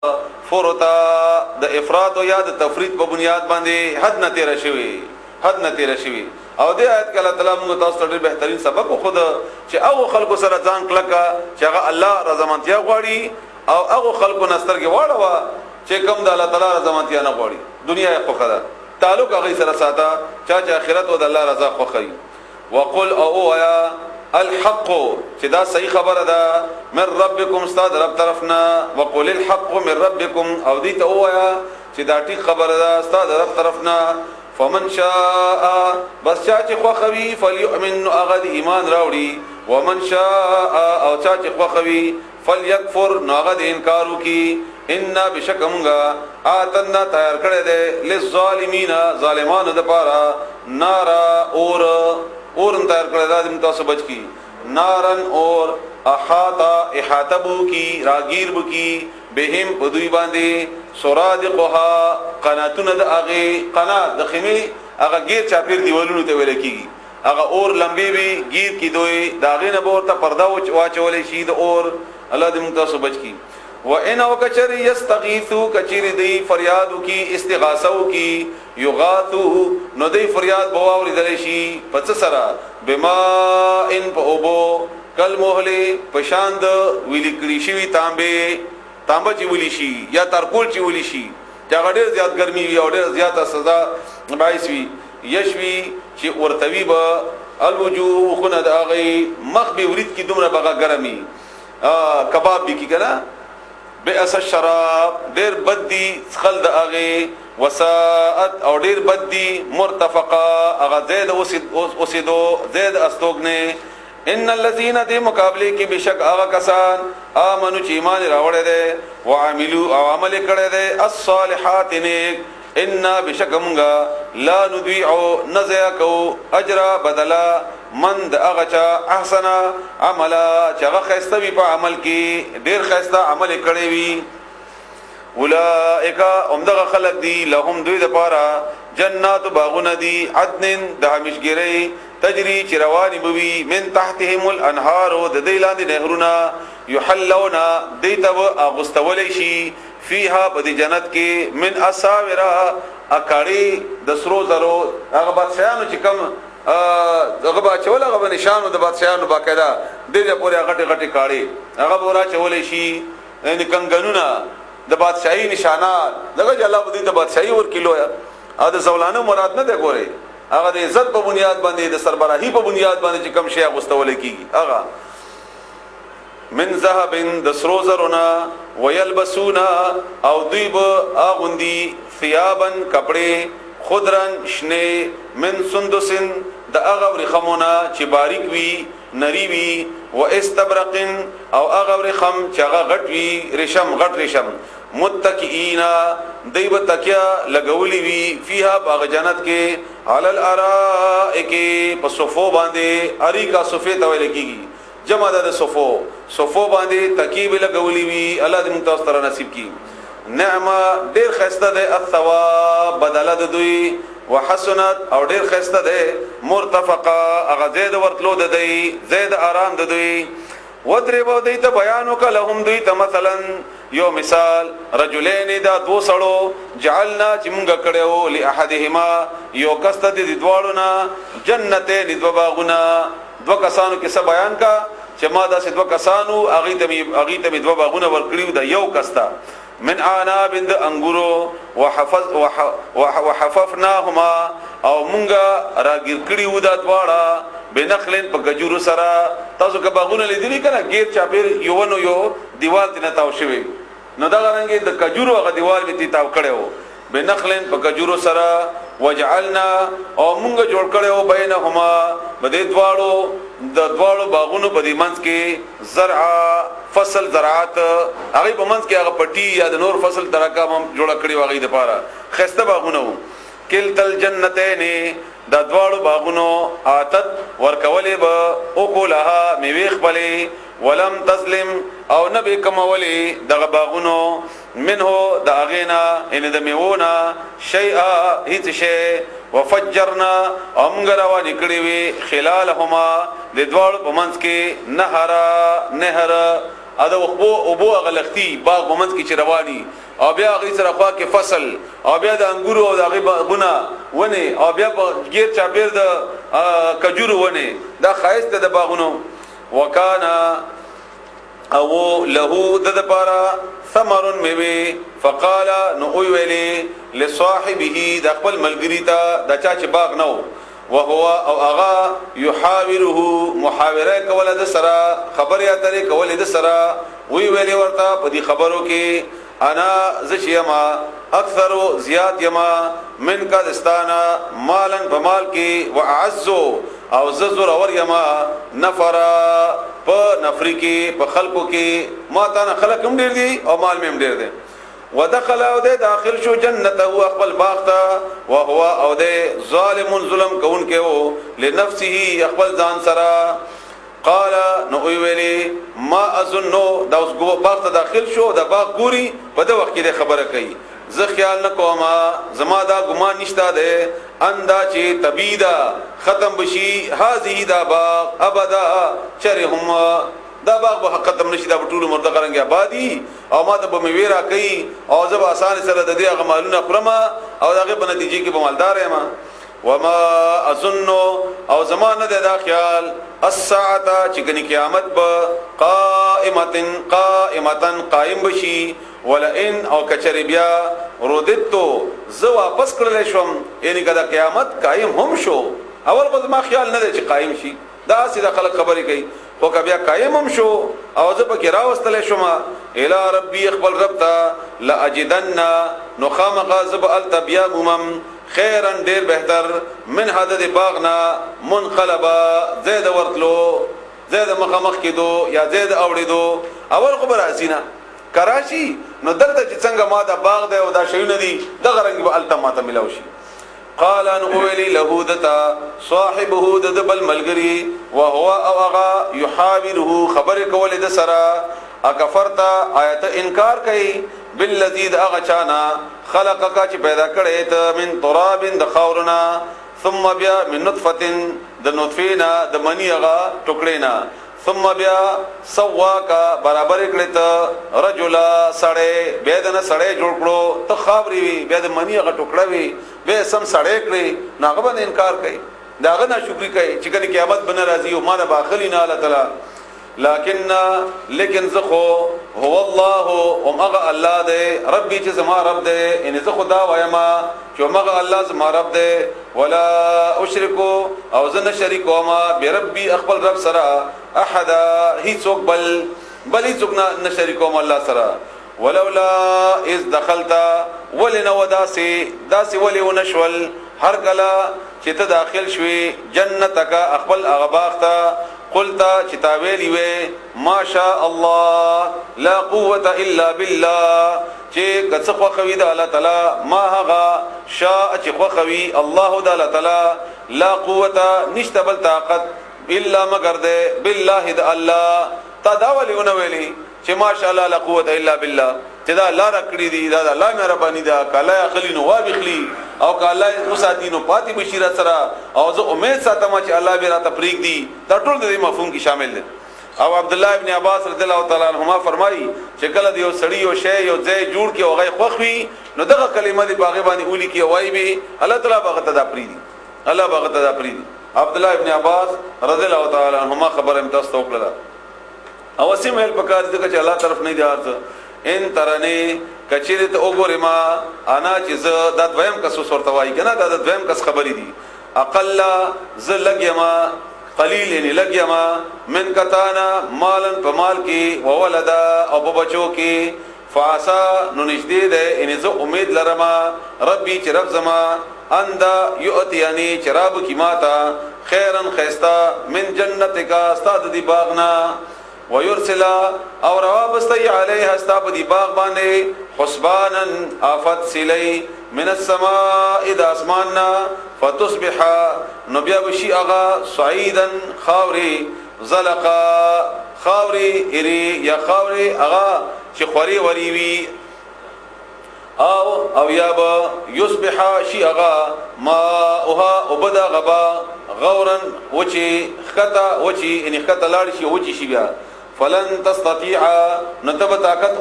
فرطا، د افراط او یا د تفرید په بنیاد باندې حد نه تیر شوی، حد نه تیر شوی. او دې آیت کې الله تعالی موږ تاسو ته ډېر بهترین سبق خود چې هغه خلکو سره ځان کلکا چې هغه الله رضامندتیا غواړي، او هغه خلکو نسترګې واړه چې کوم د الله تعالی رضامندتیا نه غواړي، دنیا یې خوښه ده، تعلق هغه سره ساته چا چې آخرت او د الله رضا خوښوي. وقل، او آیا، الحق، چې دا صحیح خبره ده، من ربکم، استاد رب طرفنا. وقل الحق من ربکم، او دې ته وایا چې دا ټیک خبره ده استاد رب طرفنا. فمن شاء، بس چا چې خوخوي، فليؤمن، هغه د ایمان راوړي. ومن شاء، او چا چې خوخوي، فليکفر، نو هغه د انکار وکي. ان بشکمغه آتنا، تیار کړی دی، للظالمین، ظالمانو د پاره، نارا، اور، اورن تیار کړی دا د تاسو بچ کی. نارن، اور، احاطا، احاطه بو کی، راگیر بو کی، بهم، په دوی باندې، سرادقها، قناتونه د هغه. قنات د خیمه هغه غیر چاپیر دیوالونو ته ویل کیږي. هغه اور لمبي وی گیر کی دوی دا غینه به ورته پرده واچول شي د اور. الله دې موږ تاسو بچ کی. و ان، او کچری، یستغیثو، کچری دی فریاد کی، استغاثه کی، یغاثو، نو دی فریاد بواوري دل شي. پڅ سره؟ بما ان، په اوبو، کل مهله، پشاند ویلی کړي شوی تانبه. تانبه چې ویلی شي یا ترکول چې ویلی شي، چې هغه ډېر زیات ګرمي وي او ډېر زیاته سزا باعث وي. یشوي، چې ورتوي به، الوجوه، خونه د هغه مخ به ورید کی، دومره بغه ګرمي کباب به کی کنه. بئس الشراب، ډیر بد دي څخل د هغه. وساعت، او ډیر بد دي، مرتفقه، هغه زید اوسیدو، زید استوګنه. ان الذين، دې مقابله کې بشک هغه کسان، امنو، چې ایمان راوړی دي، وعملو، او عمل کړی دي، الصالحات، نیک، ان بشک مونږه، لا نضيع، نزیا کو، اجر، بدلا، من، د هغه چا، احسن عملا، چې هغه خسته وي په عمل کې، ډیر خسته عمل کړی وي. اولائک، همدغه خلق دي، لهم، دوی د پاره، جنات، باغونه دي، عدن، د همیشګری، تجری، چې رواني بوي، من تحتهم الانهار، د دې لاندې نهرونه. یحلون، دې ته اغستول شي، فیها، په دې جنت کې، من اساورا، اکاړي د سرو زرو. هغه بادشاہانو چې کم هغه بچول، هغه نشانو د بادشاہانو باقاعده دې دې پورې غټي غټي کاړي هغه بورا چولې شي، یعنی کنګنونه د بادشاہي نشانات. دغه چې الله دې ته بادشاہي ورکیلو او د زولانو مراد نه دی ګوري، هغه د عزت په بنیاد باندې، د سربراهي په بنیاد باندې چې کم شی غوستول کیږي هغه. من ذهب، د سرو زرونه. ويلبسون، او دوی به اغوندي، ثيابا، کپڑے، خضرا، شنه، من سندسن، د هغه ورخمونه چې باریک وي، نری وي، و استبرق، او هغه ورخم چې هغه غټ وي، رشم، غټ رشم. متکئین، دی به تکیا لګولی وي، فیها، باغ جنت کې، علی الارائک، په صفو باندې. اریکا صفه ته ویل کیږي، جمع ده د صفو. صفو باندې تکیه به لګولی وي. الله دې موږ تاسو ته نصیب کړي. نعم، ډیر خسته ده، الثواب، بدله د دوی. وحسنت، او ډیر خسته ده، مرتفقه، هغه زید ورتلو د دوی، زید آرام د دوی. وضرب، دوی ته بیان وکړه، لهم، دوی ته، مثلا، یو مثال، رجلین، دا دو سړو، جعلنا، چې مونږ کړو، لاحدهما، یو کس ته د دواړو نه، جنتین، دو باغونه. دو کسانو کې څه بیان کا چې ما داسې دو کسانو، هغه ته می دو باغونه ورکړیو دا یو کس ته، من اعناب، د انګورو، وحفظ وحففناهما، او مونږه راګیر کړی و دا دواړه، بنخلن، په کجورو سره. تاسو که باغونه لیدلی کنه، غیر چاپیر یو نو یو دیوال ته تاو شوی، نو دا رنګ د کجورو هغه دیوال می تاو کړو، بنخلن، په کجورو سره. وجعلنا، او مونږ جوړ کړو، بینهما، بده دواړو، د دواړو باغونو په دې منځ کې، زرع، فصل، زراعت، هغه په منځ کې هغه پټي یا د نور فصل ترکا هم جوړ کړی واغې د پاره. خسته باغونه وو. کلتل جنتین، د دواړو باغونو، آتت، ورکولې به، او کولها، میوه خپلې، ولم تظلم، او نبی کمولې دغه باغونو، منه، د اغینا، ان د میونا، شیئا، هیڅ شی. وفجرنا، او موږ روان کړی وی، خلالهما، د دواړو په منځ کې، نهر، نهر. ا د وخبو او بو غلختی باغ په منځ کې چې رواني، او بیا هغه سره خوا کې فصل، او بیا د انګورو او د هغه باغونه ونه، او بیا په غیر چاپیر د کجورو ونه، دا خایست د باغونو. وکانا او له د لپاره ثمر میوه. فقال نو ویلی لصاحبه د خپل ملګری ته، د چا چې باغ نو، وهو او اغا يحاوره محاوره کوله د سره، خبرې اترې کوله د سره. وی ویلی ورته په دې خبرو کې انا زشیما اکثر زیات یما من کا دستانا مالن په مال کې، واعز او ززر اور یما نفر په نفری کې، په خلکو کې ما تا نه خلک هم ډیر دي او مال مې هم ډیر دي. ودخل او ده داخل شو جنته خپل باغ ته، وهو او ده ظالم ظلم کون کې وو لنفسه خپل ځان سره. قال نو ویلی ما اظن، دا اوس باغ ته داخل شو، دا باغ ګوري، په د وخت کې خبره کوي، زه خیال نه کوم، زما دا ګمان نشته ده اندا چې تبیدا ختم بشي هذه دا باغ ابدا، چره هم دا باغ به ختم نشي، دا ټول عمر دغه رنګ آبادی او ما ته به میوه را کوي او زه به اسان سره د دې هغه مالونه خورم او دغه په نتیجه کې به مالدار یم. وما اظن او زمانه ده دا خیال الساعه چې کني قیامت به قائمتن قائمتن قائم بشي. ولئن او کچری بیا ردتو زه واپس کړل شوم، یعنی کله قیامت قائم هم شو، اول خو ما خیال نه دی چې قائم شي، دا سیده خلک خبرې کوي، خو که بیا قائم هم شو او زه پکې راوستلی شوم الی ربي خپل رب ته، لاجدن نو خامخا زه به هلته بیا مومم خیرا ډیر بهتر من هذا د باغ نه منقلبا، ځای د ورتلو، ځای د مخامخ کېدو یا ځای د اوړېدو. اول خو به راځي نه کراشي، نو دلته چې څنګه ما دا باغ دی او دا شیونه دي، دغه رنګ به هلته ما ته میلاو شي. قال ان اولی له دتا صاحبه د بل ملګری، وهو او اغا يحاوره خبر کول د سره، اکفرت آیت انکار کوي بالذی د اغه چانا خلقک چې پیدا کړی ته من تراب د خاورنا، ثم بیا من نطفه د نطفینا د منی اغه ټوکړینا، ثم بیا سواک برابر کړی ته رجلا سړی، بیا د نه سړی جوړ کړو، ته خاوري وي، بیا د منی هغه ټوکړه وي، بیا سم سړی کړی، نو هغه باندې انکار کوي، دا هغه ناشکري کوي چې کله قیامت بنه راځي او مانه باخلی نه الله تعالی. لكن لیکن زخو هو الله او هغه الله دی ربي چې زما رب دی، ان زه خدا وایم چې هغه الله زما رب دی، ولا اشرکو او زه نه شریک کوم بربي خپل رب سره احد، هیڅوک بل بل هیڅوک نه شریک کوم الله سره. ولولا اذ دخلت ولنا وداسي داسي ولي ونشول هر کله چې ته داخل شوې جنتک خپل هغه باغ ته، قلت چې تا ویلی وې ما شاء الله لا قوت الا بالله، چې که څه خوښوي د الله تعالی، ما هغه شاء چې خوښوي الله د الله تعالی، لا قوت نشته بل طاقت الا مگر ده بالله د الله. تا دا ولې ونه ویلي چې ماشاء الله لا قوت الا بالله، چې دا الله را کړی دی، دا الله مهرباني ده، که الله اخلي نو وابخلی او که الله وساتي نو پاتې بشي را سره، او زه امید ساتم چې الله به راته پرېږدي. دا ټول د دې مفهوم کې شامل دي. او عبد الله ابن عباس رضی الله تعالی عنهما فرمایي چې کله د یو سړی یو شی یو ځای جوړ کې او هغه خوښ وي، نو دغه کلمه دی باغې باندې اولی کې وای به الله تعالی باغ ته دا پریدي، الله باغ ته دا پریدي. عبد الله ابن عباس رضی الله تعالی عنهما خبره هم تاسو ته وکړه. او سیم ویل پکار دي چې الله طرف نه دی ارزه ان ترنی کچری ته وګورې ما انا چې زه دا دویم کس ورته وای کنه، دا د دویم کس خبرې دي. اقل زه لګیم قلیل یعنی لګیم من کتانا مالن په مال کې وولدا او په بچو کې، فاسا نو نږدې ده یعنی زه امید لرم ربي چې رب زما اندا یؤتیانی چې رب کی ماتا خیرن خیستا من جنتک استاد دی باغنا، ويرسل او روابستی علیها استا په دی باغ باندې حسبانا آفت سلی من السماء د اسماننا، فتصبح نو بیا بشي اغا صعیدا خاوري زلقا خاوري اری یا خاوري اغا چې خوري وری وی، او او یا با یصبح شی اغا ما اوها وبدا غبا غورن وچی خطا وچی، یعنی خطا لاړ شي وچی شي بیا. فلن تستطيع، نو ته به طاقت